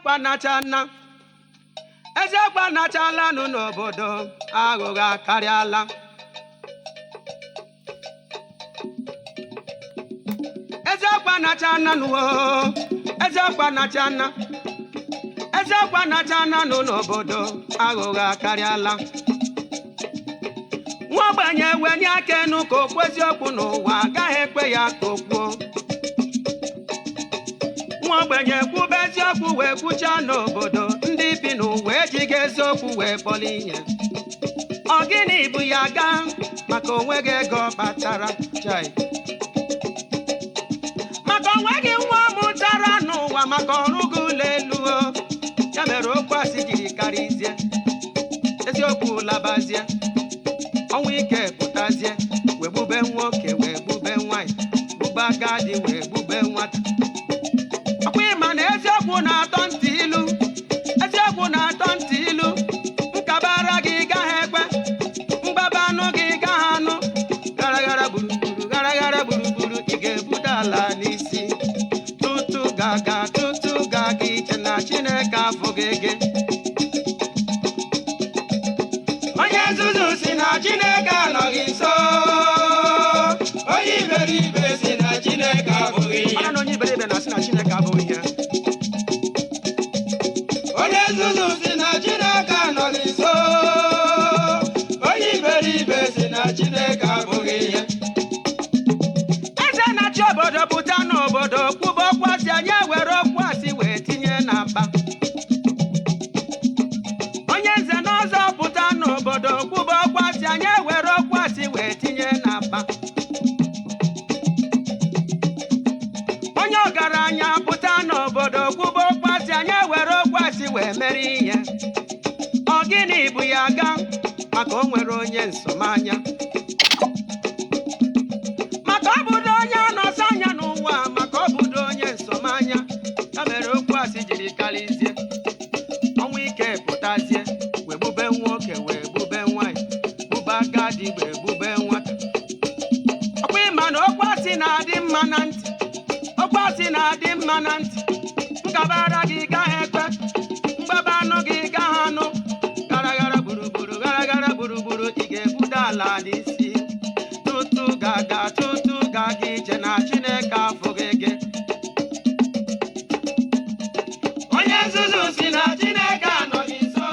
Eziokwu anachala, eziokwu anachalanụ n'obodo, aghụghọ akarịala. Eziokwu anachala nụ o, eziokwu anachala, eziokwu anachala nụ n'obodo, aghụghọ akarịala. Nwa ogbenye wenye aka enu ka okwu eziokwu n'ụwa agaghị ekwe ya ka o kwuo. Nwa ogbenye kwube eziokwu wee kwuchaa n'obodo, ndị bi n'ụwa ejighị eziokwu wee kpọrọ ihe. Ọ gịnị bụ ya gaa maka onwe gị ego kpatara chai, maka onwe gị nwa mụtara n'ụwa, maka ọrụ gị ụlọ elu o. Ya mere okwu asị jiri karịzie, eziokwu labazie, ọnwụ ike pụtazie, wee gbube nwoke, wee gbube nwanyị, gbube agadi, wee gbube nwata. Ọkwa ịma na eziokwu na-atọ ntị ilu, eziokwu na-atọ ntị ilu. Nkabara gị gaghị ekwe, mgbaba anụ gị gaghị anụ. Gara gara gburugburu, gara gara gburugburu, ị ga-ebuda ala n'isi. Tutu gaga tutu gaga, iche na Chineke afụghị gị. Onye nzuzu si na Chineke anọghị nso. Onye iberibe si na Chineke abụghị ihe. Mana na onye iberibe na-asị na Chineke abụghị ihe. Onye nzuzu si na Chineke anọghị nso. Onye iberibe si na Chineke abụghị ihe. Eze na-achị obodo pụta n'obodo kwuba okwu asị, anyị ewere okwu asị wee tinye na mkpa. Onye nze na ọzọ pụta n'obodo kwuba okwu asị, anyị ewere okwu asị wee tinye na mkpa. Onye ọgaranya pụta n'obodo kwuba okwu asị, anyị ewere okwu asị wee mere ihe. Ọ gịnị bụ ya ga maka o nwere onye nsomanya, maka ọ bụdo onye nọsọ anya n'ụwa, maka ọ bụdo onye nsomanya. Ya mere okwu asị jiri karịzie, ọnwụ ike pụtazie, wee gbube nwoke, wee gbube nwanyị, gbube agadi, wee gbube nwata. Ọkwa ịma na okwu asị na-adị mma na ntị, okwu asị na-adị mma na ntị. Nkabara gị gaghị ekwe, mgbaba anụ gị gaghị anụ. Gara gara gburugburu, gara gara gburugburu, ị ga-ebuda ala n'isi. Tutu gaga tutu gaga, ije na Chineke afụghị gị. Onye nzuzu si na Chineke anọghị nso.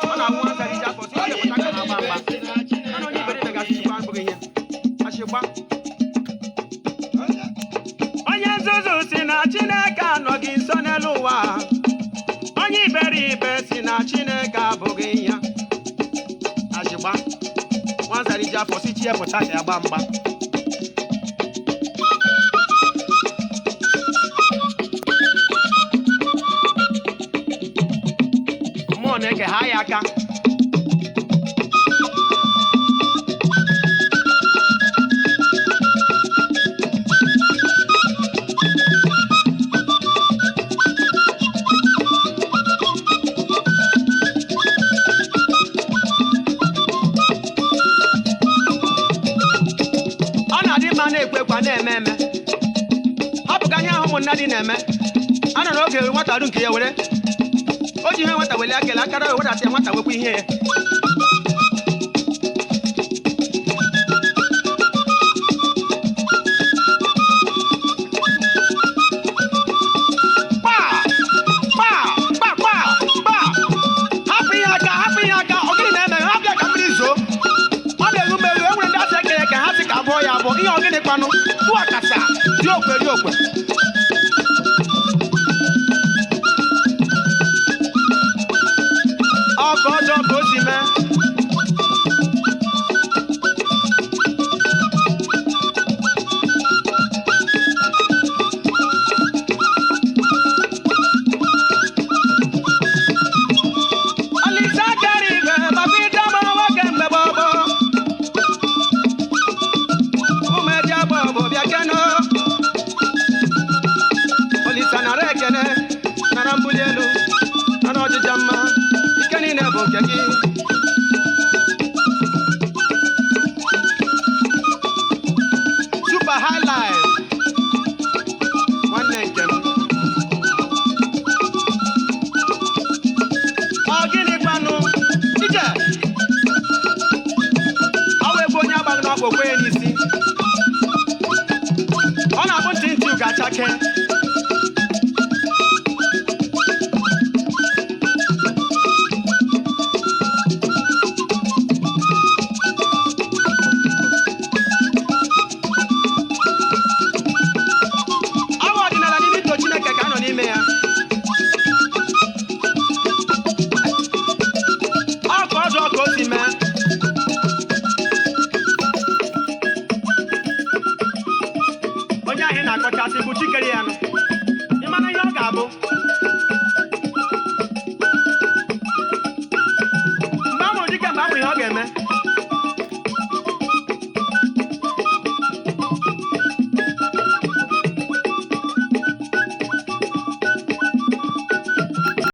Ọ na-awụ nwata iji afọ si Onye oge pụta ka na-agba iberibe mgba. si na Chineke Mana onye iberibe abụghị ga-asịchikwa abụghị ihe achịgba. ihe. Onye nzuzu si na Chineke anọghị nso n'elu ụwa, onye iberibe si na Chineke abụghị ya. Achịgba nwazara iji afọ si chi ya pụta ka ya gba mgba. Mmụọ na-eke ha ya aka. Ọ na-adị mma na-ekwe ekwe na-eme eme. Hapụ ka ihe ahụ ụmụnna dị na-eme. A nọ n'oge nwata ru nke ya were o ji ihe nwata welie aka elu, akara wedata ya, nwata wekwa ihe ya. Kpa kpa kpa kpa kpa, hapụ ihe aka, hapụ ihe aka. Ọ gịnị na-eme? Hapụ ya ka mmiri zoo. Ọ na-eru m eru. E nwere ndị asị ekere ka ha sị ka abụọ ya abụọ ihe. Ọ gịnị kwanụ? Tụọ akasa dị okwe dị okwe. Ọ ka ọjọọ ka o si mee. Olise kere igwe maka ide mara nwoke mgbe gboo. Ụmụ eji agba bụ bịa keno. Olise nara ekene, nara mbuli elu, nara ọjịja mma, ike niile bụ nke gị. Super high life, nwanne nke m. Akwa okwenye n'isi.